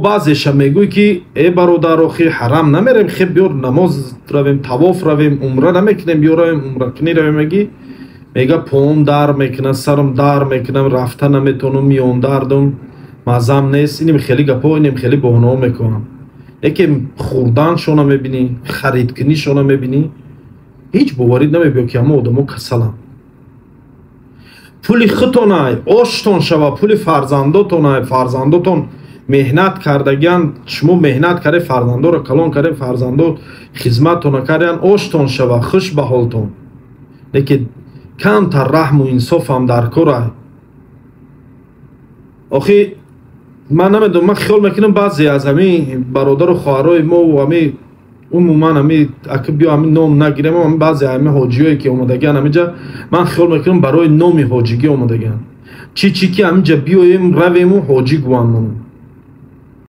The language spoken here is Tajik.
Баъзеша мегӯй, ки э бародар, охи ҳарам намерем, хеб биёр, намоз равем, тавоф равем, умра намекунем, биё равем, умракунӣ равем, меги, мега: «Поом дар мекунад, сарам дар мекунам, рафта наметавонам, миёндардум, мазам нест». Инем хеле гапҳо, инем хеле баҳонаҳо мекунам. Яке хӯрданшона мебинӣ, харидкунишона мебинӣ, ҳеҷ боварӣ намебиё, ки ҳама одамо касаланд. Пули худтонай, оштон шава, пули фарзандотонай, фарзандотон меҳнат кардагиан, шумо меҳнат карде, фарзандоро калон карде, фарзандо хизматтона кардиан, оштон шава, хуш ба ҳолтон. Лекин камтар раҳму инсофам дар корай. Охи ман намедонам, ман хиёл мекунам, баъзе аз ҳамин бародару хоҳарои мо, ҳами умуман ҳами ака, биё, ҳами ном нагирем, баъзе ҳами ҳоҷиёе ки омадагиан ҳамиҷа, ман хиёл мекунам, барои номи ҳоҷигӣ омадагиан. Чӣ чӣ ки ҳаминҷа биёем, равему, ҳоҷӣ гӯянд.